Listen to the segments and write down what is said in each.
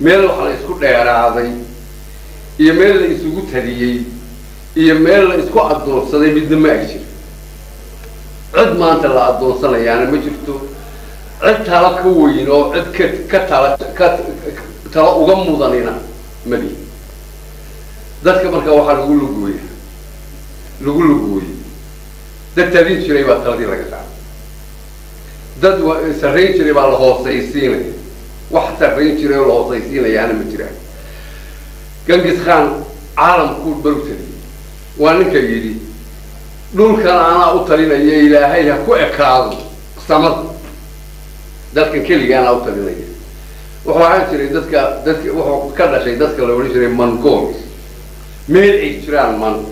Meel wax la isku dheeraaday iyo meel la isugu taliyey iyo meel la isku addoonsaday midna ma ay jiro. Cid maanta la addoonsanayaana ma jirto, cid talo ka weyn oo cid ka tala ka talo uga mudanina mali. Dadka marka waxaa lagu lugooya, lagu lugooyey dad talin jiray baa taladii laga qaaday, dad sarrayn jiray baa la hoosaysiinaya. Wax sarrayn jiray oo la hoosaysiinayaana ma jiraan. Gangis Khan caalamkuu baru taliyey, waa ninka yidhi dhulkan anaa u talinaya, Ilaahay ha ku ekaado samada, dadkan keliga anaa u talinaya. Wuxuu ahaan jiray dadka wuxuu ka dhashay dadka la odhan jiray Mongols. Meel ay jiraan man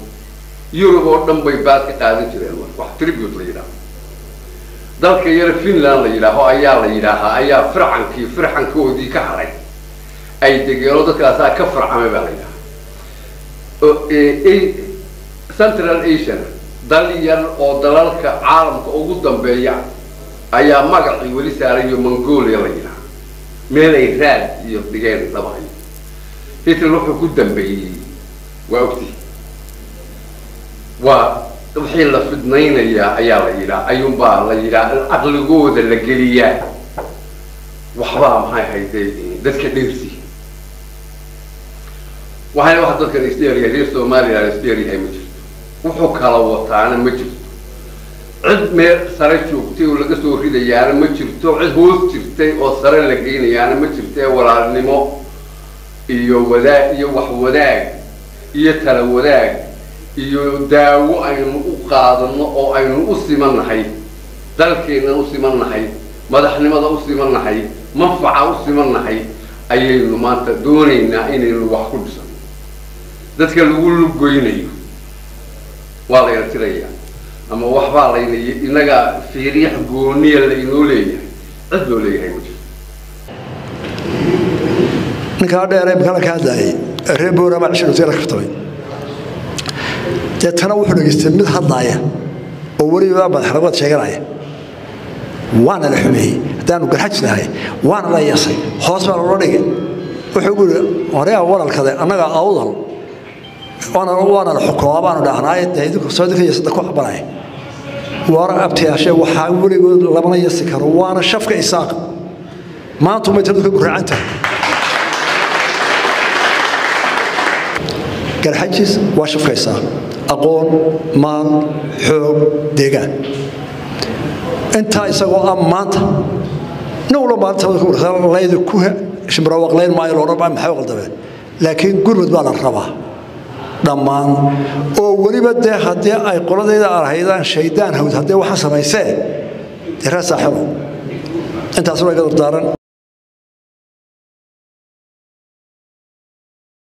Yurub oo dhan bay baad ka qaadan jireen, wax tribute la yidhaaho. Dalka yara Finland la yidhaaho ayaa la yidhaahaa ayaa fircankii firxankoodii ka hadhay ay degeeno, dadkaasaa ka farcamay baa la yidhahaa. Central Asian dal yar oo dalalka caalamka ugu dambeeya ayaa magacii weli saarayo, Mongolia la yidhaha. Meel ay raad iyo dhigeen lama hayo. Hitler wuxuu ku dambeeyey waa ogti, waa wixii la fidnaynayaa ayaa la yidhaha, ayuunbaa la yidhaha caqligooda la geliyaa. Waxbaa maxay hayday dadka dheersi waxayna wax dadkan isdheeryahay, reer Somaliland isdheeryahay ma jirto, wuxuu kala wataana ma jirto. Cid meel sare joogtay oo laga soo ridayaana ma jirto, cid hoos jirtay oo sare la geynayaana ma jirto. Ee walaalnimo iyo wadaag iyo wax wadaag iyo tala wadaag iyo daawo aynu u qaadano oo aynu u simannahay, dalkeennan u simannahay, madaxnimada u simannahay, manfaca u simannahay ayaynu maanta doonaynaa inaynu wax ku dhisano. Dadka lagu lugoynayo waa layna tirayaa ama waxbaa layna inaga fiiriyax gooniya laynoo leeyahay, cid loo leeyahay ma jirto. Ninkaa dheer imikana ka hadlaayay reer Boorama cishirutiga la kaftamay, deetana wuxuu dhegeystay mid hadlaaya oo weliba madaxnimad sheeganaya. Waana la xumeeyey haddaanu Garxajis nahay, waana la yasay, hoos baa loola dhigay. Wuxuu ku yidhi horeyaa walalkade, annaga Awdal waana la xukumaa baanu dhahnaaye, dee idinku soo idinka yasada ku cabanaya. Waana abtiyaashe, waxaa weligood lamana yasi karo, waana shafka Isaaq. Maanta umay taladu ka guraacan tahay. Garxajis waa shafka Isaaq, aqoon, maal, xoog, deegaan, intaa isagoo ah. Maanta nin walba maalinta layda ku shimrawaqlayn maayo, loodhan maayo maxay qaldameen, laakiin gurmud baa la rabaa dhammaan. Oo weliba dee haddii ay qoladayda arhaydaan shaydaan hawd haddee waxaan samaysee dee ree saaxibo, intaas waa iga dardaaran.